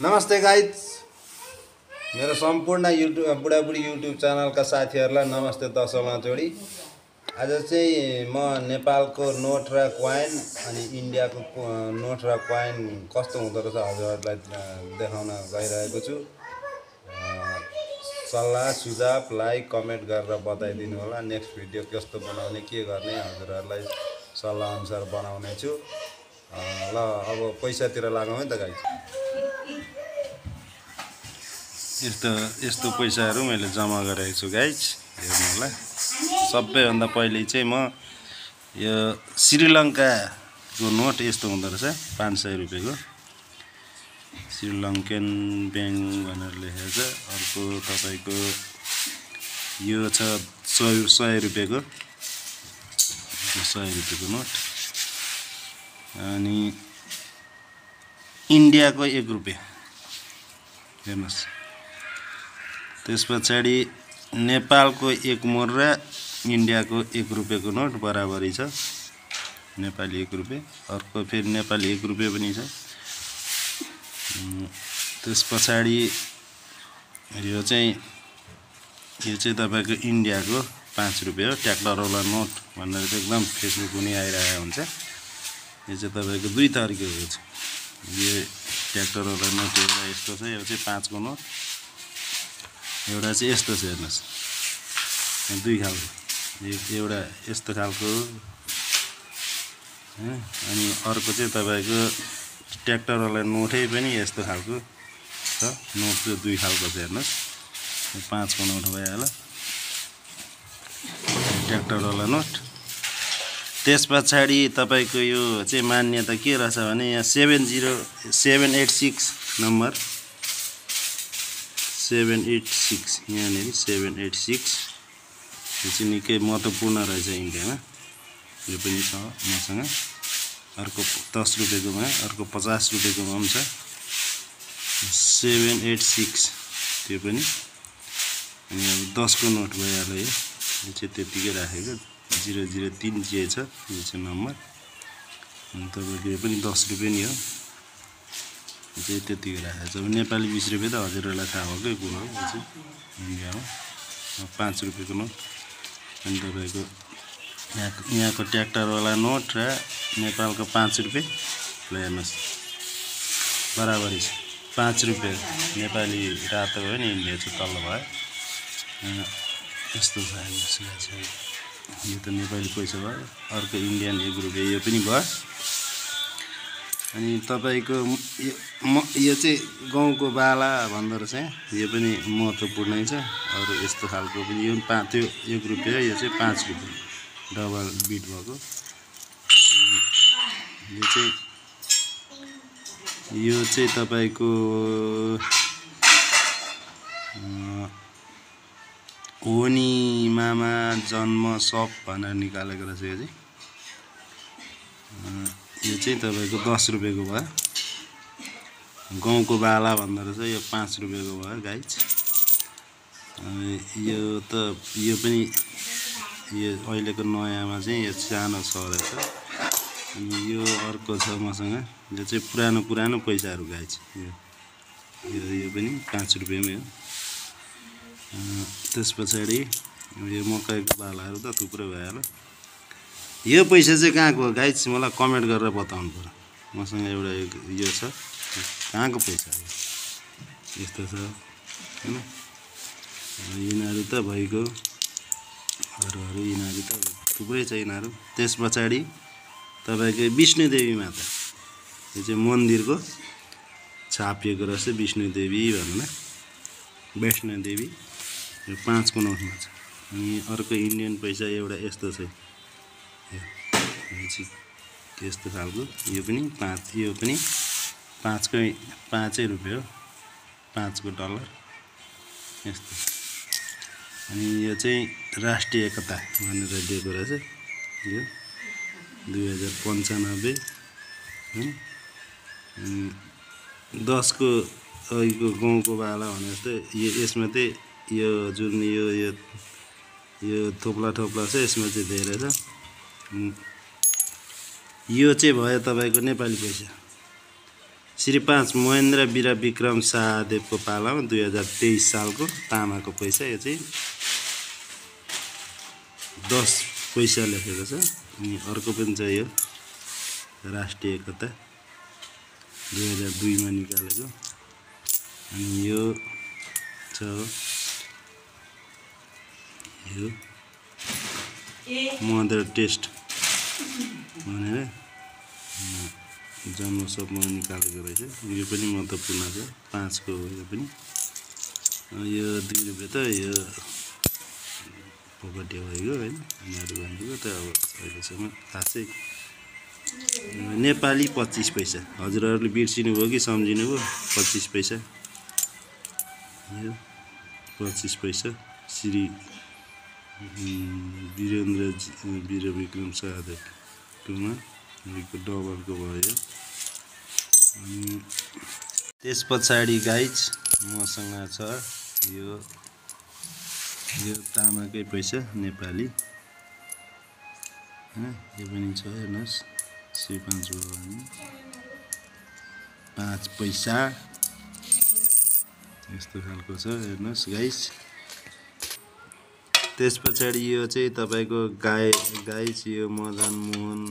नमस्ते गाइज, मेरो सम्पूर्ण युट्युब बुढाबुढी युट्युब च्यानलका साथीहरूलाई नमस्ते दशौं जोडी। आज चाहिँ म नेपालको नोट र कोइन अनि इन्डियाको नोट र कोइन कस्तो हुँदो रहेछ हजुरहरूलाई देखाउन गइरहेको छु। सल्लाह सुझाव लाइक कमेन्ट गरेर बताइदिनु होला। नेक्स्ट भिडियो कस्तो बनाउने के गर्ने हजुरहरूलाई सल्लाह अनुसार बनाउने छु। ल अब पैसातिर लागौँ है त गाइज। यस्तो पैसाहरू मैले जम्मा गरेको छु गाइज, हेर्नु होला। सबैभन्दा पहिले चाहिँ म यो श्रीलङ्काको नोट यस्तो हुँदो रहेछ, 500 रुपियाँको श्रीलङ्कन ब्याङ्क भनेर लेखेको छ। अर्को तपाईँको यो छ 100 रुपियाँको, 100 रुपियाँको नोट। अनि इन्डियाको 1 रुपियाँ हेर्नुहोस्। त्यस पछाडि नेपालको 1 मोर र इन्डियाको 1 रुपियाँको नोट बराबरी छ, नेपाली 1 रुपियाँ। अर्को फेरि नेपाली 1 रुपियाँ पनि छ। त्यस पछाडि यो चाहिँ तपाईँको इन्डियाको 5 रुपियाँ हो। ट्र्याक्टरवाला नोट भनेर चाहिँ एकदम फेसबुक पनि आइरहेको हुन्छ। यो चाहिँ तपाईँको 2 थरीको छ। यो ट्र्याक्टरवाला नोट एउटा यस्तो छ, यो चाहिँ 5 को नोट। एउटा चाहिँ यस्तो छ, हेर्नुहोस्, 2 खालको। एउटा यस्तो खालको अनि अर्को चाहिँ तपाईँको ट्र्याक्टरवाला नोटै पनि यस्तो खालको छ। नोट चाहिँ 2 खालको छ, हेर्नुहोस्। 5 को नोट भइहाल्यो, ट्र्याक्टरवाला नोट। त्यस पछाडि तपाईँको यो चाहिँ मान्यता के रहेछ भने यहाँ 786 नम्बर, 786 यहाँनिर 786। यो चाहिँ निकै महत्त्वपूर्ण रहेछ इन्डियामा। यो पनि छ मसँग। अर्को 10 रुपियाँकोमा, अर्को 50 रुपियाँकोमा पनि छ 786, त्यो पनि। अनि अब 10 को नोट भइहाल्यो। यो चाहिँ त्यतिकै राखेको 003 जे छ, यो चाहिँ नम्बर। अनि तपाईँको यो पनि 10 रुपियाँ नि हो, यो चाहिँ त्यतिकै राखेको छ। अब नेपाली 20 रुपियाँ त हजुरहरूलाई थाहा भएकै कुरो हो। यो चाहिँ इन्डियामा 5 रुपियाँको नोट। अनि तपाईँको यहाँको ट्र्याक्टरवाला नोट र नेपालको 5 रुपियाँ ल हेर्नुहोस्, बराबरी छ। 5 रुपियाँ नेपाली रातो भयो नि, इन्डिया चाहिँ तल्लो भयो। यस्तो छ। यो त नेपाली पैसा भयो। अर्को इन्डियन 1 रुपियाँ, यो पनि भयो। अनि तपाईँको यो चाहिँ गाउँको बाला भन्दो रहेछ, यो पनि महत्त्वपूर्णै छ। अरू यस्तो खालको पनि यो त्यो 1 रुपियाँ, यो चाहिँ 5 रुपियाँ डबल बिट भएको। यो चाहिँ तपाईँको होनी मामा जन्म सब भनेर निकालेको रहेछ। यो चाहिँ तपाईँको 10 रुपियाँको भयो। गाउँको बाला भन्दो रहेछ, यो 5 रुपियाँको भयो गाइज। यो पनि यो अहिलेको नयाँमा चाहिँ यो सानो छ रहेछ। अनि यो अर्को छ मसँग, यो चाहिँ पुरानो पैसाहरू गाइज। यो पनि 5 रुपियाँमै हो। त्यस पछाडि यो मकैको बालाहरू त थुप्रै भइहाल्यो। यो पैसा चाहिँ कहाँको हो गाइज, मलाई कमेन्ट गरेर बताउनु पर्यो। मसँग एउटा यो छ, कहाँको पैसा हो यस्तो छ हैन। यिनीहरू त भइगयो, अरू यिनीहरू त थुप्रै छ यिनीहरू। त्यस पछाडि तपाईँको विष्णुदेवी माता, यो चाहिँ मन्दिरको छापिएको रहेछ, विष्णुदेवी भनेर, वैष्णोदेवी। यो 5 को नोटमा छ। अनि अर्को इन्डियन पैसा एउटा यस्तो छ, यस्तो खालको। यो पनि 5 रुपियाँ हो, 5 को डलर यस्तो। अनि यो चाहिँ राष्ट्रिय एकता भनेर दिएको रहेछ, यो 2095। 10 को गाउँको बाला भने जस्तै यसमा चाहिँ यो जुन यो थोप्ला छ, यसमा चाहिँ धेरै छ। यो चाहिँ भयो तपाईँको नेपाली पैसा। श्री 5 महेन्द्र वीर विक्रम शाहदेवको पालामा 2023 सालको तामाको पैसा। यो चाहिँ 10 पैसा लेखेको छ। अनि अर्को पनि छ यो राष्ट्रिय एकता 2002 मा निकालेको। अनि यो छ यो मदर टेस्ट भनेर जन्मोत्सवमा निकालेको रहेछ। यो पनि महत्त्वपूर्ण छ 5 को यो पनि। यो 2 रुपैयाँ त यो पोपटी भएको हैन यिनीहरु भनेको त अब अहिलेसम्म खासै नेपाली 25 पैसा। हजुरहरुले बिर्सिनु भयो कि सम्झिनु भयो 25 पैसा। यो 25 पैसा श्री वीरेन्द्र वीर विक्रम शाहदेवकोमा डबलको भयो। अनि त्यस पछाडि गाइज मसँग छ यो तामाकै पैसा नेपाली हैन। यो पनि छ हेर्नुस् श्री 5 हो भने 5 पैसा यस्तो खालको छ हेर्नुस् गाइज। त्यस पछाडि यो चाहिँ तपाईको गाइज यो मदन मोहन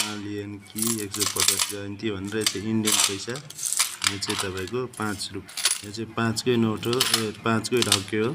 मालियन कि 150 जयन्ती भनेर चाहिँ इन्डियन पैसा। यो चाहिँ तपाईको 5 रुपैयाँ। यो चाहिँ 5 कै नोट हो 5 कै ढक्के हो।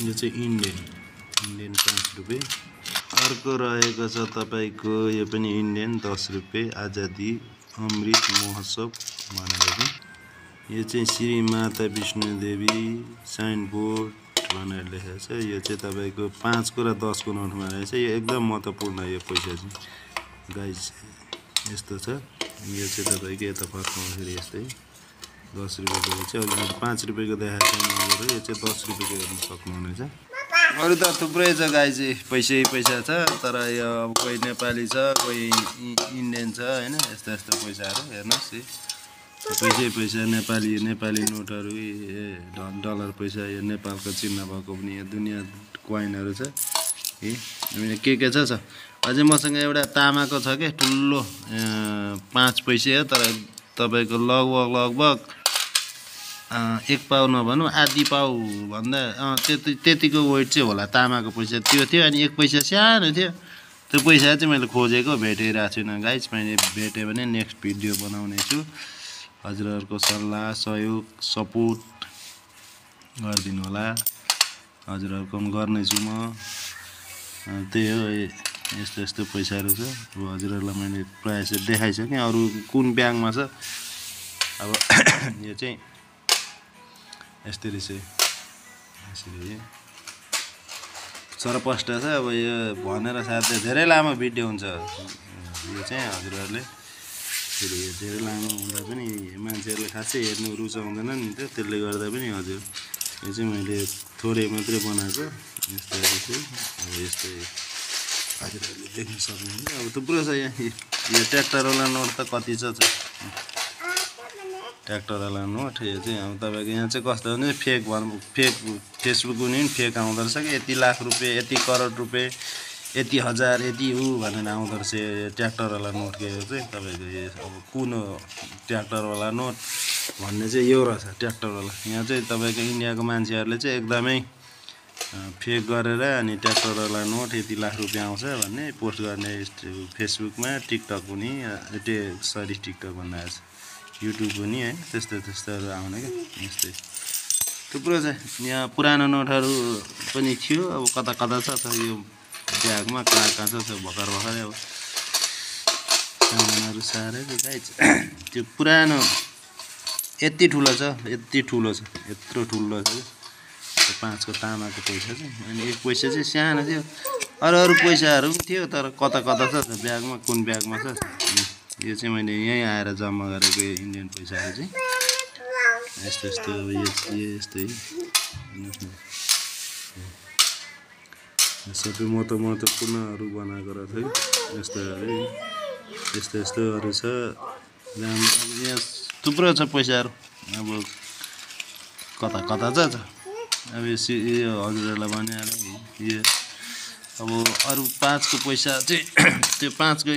यो चाहिँ इन्डियन 5 रुपैयाँ। अर्को रहेको छ तपाईको यो पनि इन्डियन 10 रुपैयाँ आजादी अमृत महोत्सव भनेर चाहिँ। यो चाहिँ श्री माता विष्णुदेवी साइन बोर्ड भनेर लेखेको छ। यो चाहिँ तपाईको 5 को र 10 को नोटमा रहेछ। यो एकदम महत्त्वपूर्ण यो पैसा चाहिँ गाइज यस्तो छ। यो चाहिँ तपाईको यता फर्काउँदाखेरि यस्तै 10 रुपैयाँको चाहिँ अहिले मैले 5 रुपैयाँको देखाएको छैन। यो चाहिँ 10 रुपैयाँको हेर्न सक्नुहुनेछ। अरु त थुप्रै छ गाइज पैसै पैसा छ। तर यो अब कोही नेपाली छ कोही इन्डियन छ हैन। यस्ता यस्ता पैसाहरु हेर्नुस् पैसा नेपाली नोटहरु डलर पैसा यो नेपालको चिन्ह भएको पनि यो दुनिया कोइनहरु छ। के छ अझै मसँग एउटा तामाको छ के ठुलो 5 पैसा हो। तर तपाईको लगभग 1 पाउ नभनौं आधी पाउ भन्दा त्यतिको वेट चाहिँ होला तामाको पैसा त्यो थियो। अनि 1 पैसा सानो थियो। त्यो पैसा चाहिँ मैले खोजेको भेटिरहेको छैन गाइज। मैले भेटे भने नेक्स्ट भिडियो बनाउने छु। हजुरहरुको सल्लाह सहयोग सपोर्ट गरिदिनु होला। हजुरहरुको पनि गर्ने छु म। त्यही हो यस्तो पैसाहरु छ। अब हजुरहरुलाई मैले प्राय जसो देखाइसके अरु कुन ब्याङ्कमा छ। अब यो चाहिँ यसरी चाहिँ यसरी सरपष्ट छ। अब यो भनेर साथै धेरै लामो भिडियो हुन्छ। यो चाहिँ हजुरहरुले फेरि यो धेरै लामो हुँदा पनि मान्छेहरुले खासै हेर्नु रुचाउँदैन नि त। त्यसले गर्दा पनि हजुर यो चाहिँ मैले थोरै मात्रै बनाएको। यस्तोहरु चाहिँ अब यस्तै हजुरहरुले देख्न सक्नुहुन्छ। अब थुप्रो छ यहाँ। यो ट्र्याक्टरवाला नोट त कति छ ट्र्याक्टरवाला नोट। यो चाहिँ अब तपाईको यहाँ चाहिँ कस्तो हुन्छ फेक फेसबुक पनि फेक आउँदो रहेछ कि यति लाख रुपैयाँ यति करोड रुपैयाँ यति हजार यति भनेर आउँदो रहेछ ट्र्याक्टरवाला नोट के हो चाहिँ तपाईको यो अब कुन हो ट्र्याक्टरवाला नोट भन्ने चाहिँ यो रहेछ ट्र्याक्टरवाला। यहाँ चाहिँ तपाईको इन्डियाको मान्छेहरुले चाहिँ एकदमै फेक गरेर अनि ट्र्याक्टरवाला नोट यति लाख रुपैयाँ आउँछ भन्ने पोस्ट गर्ने फेसबुकमा टिकटक पनि टिकटक भन्दा युट्युब पनि हैन त्यस्तोहरु आउने के यस्तै थुप्रो छ। यहाँ पुरानो नोटहरु पनि थियो। अब कता छ यो ब्यागमा कहाँ छ भर्खरै अब सामानहरु सारे गाइज। त्यो पुरानो यति ठुलो छ यत्रो ठुलो छ 5 को तामाको पैसा चाहिँ। अनि 1 पैसा चाहिँ सानो थियो। अरु पैसाहरु पनि थियो तर कता छ ब्यागमा कुन ब्यागमा छ। यो चाहिँ मैले यही आएर जम्मा गरेको इन्डियन पैसाहरु चाहिँ यस्तो यस्तै सबै महत्त्वपूर्णहरु बनाएको रहेछ यस्तोहरु छ। यहाँ थुप्रो छ पैसाहरु। अब कता छ अब यो हजुरहरुलाई भनिहालेँ। अब अरू 5 को पैसा चाहिँ त्यो 5 को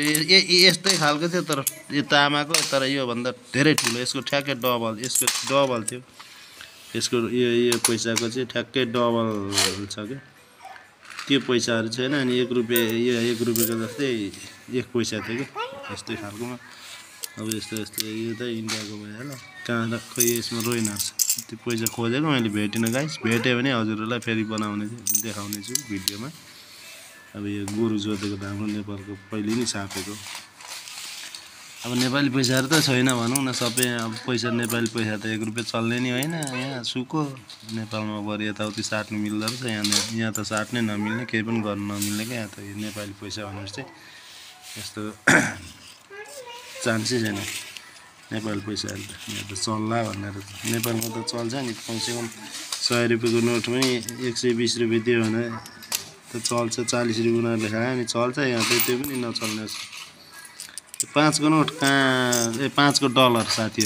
यस्तै खालको थियो तर यो तामाको तर यो भन्दा धेरै ठुलो यसको ठ्याक्कै डबल यसको डबल थियो यसको यो पैसाको चाहिँ ठ्याक्कै डबल छ के त्यो पैसाहरु छैन अनि 1 रुपैयाँ यो 1 रुपैयाँको जस्तै 1 पैसा थियो के यस्तै खालकोमा अब यस्तो यो त इन्डियाको भयो ल कहाँ त खोइ यसमा रोइनर्छ त्यो पैसा खोजेको मैले भेटिन गाइस भेट्यो भने हजुरहरुलाई फेरि बनाउने देखाउने छु भिडियोमा अब यो गोरु जोतेको त हाम्रो नेपालको पहिले नै सापेको अब नेपाली पैसाहरु त छैन भनौं न सबै अब पैसा नेपाली पैसा त 1 रुपैयाँ चल्ने नि हैन यहाँ सुको नेपालमा बरु यताउति साट्नु मिल्दो रहेछ यहाँ त साट्नै नमिल्ने केही पनि गर्न नमिल्ने के यहाँ त यो नेपाली पैसा भनेपछि चाहिँ यस्तो चान्सै छैन नेपाली पैसाहरु त यहाँ त चल्ला भनेर नेपालमा त चल्छ नि कमसेकम 100 रुपैयाँको नोटमै 120 रुपैयाँ दियो भने त चल्छ 40 रुपैयाँ उनीहरुले खाए नि चल्छ यहाँ त त्यो पनि नचल्ने 5 को नोट कहाँ 5 को डलर साथी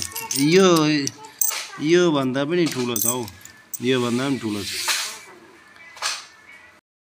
यो भन्दा पनि ठुलो छ हौ यो भन्दा पनि ठुलो छ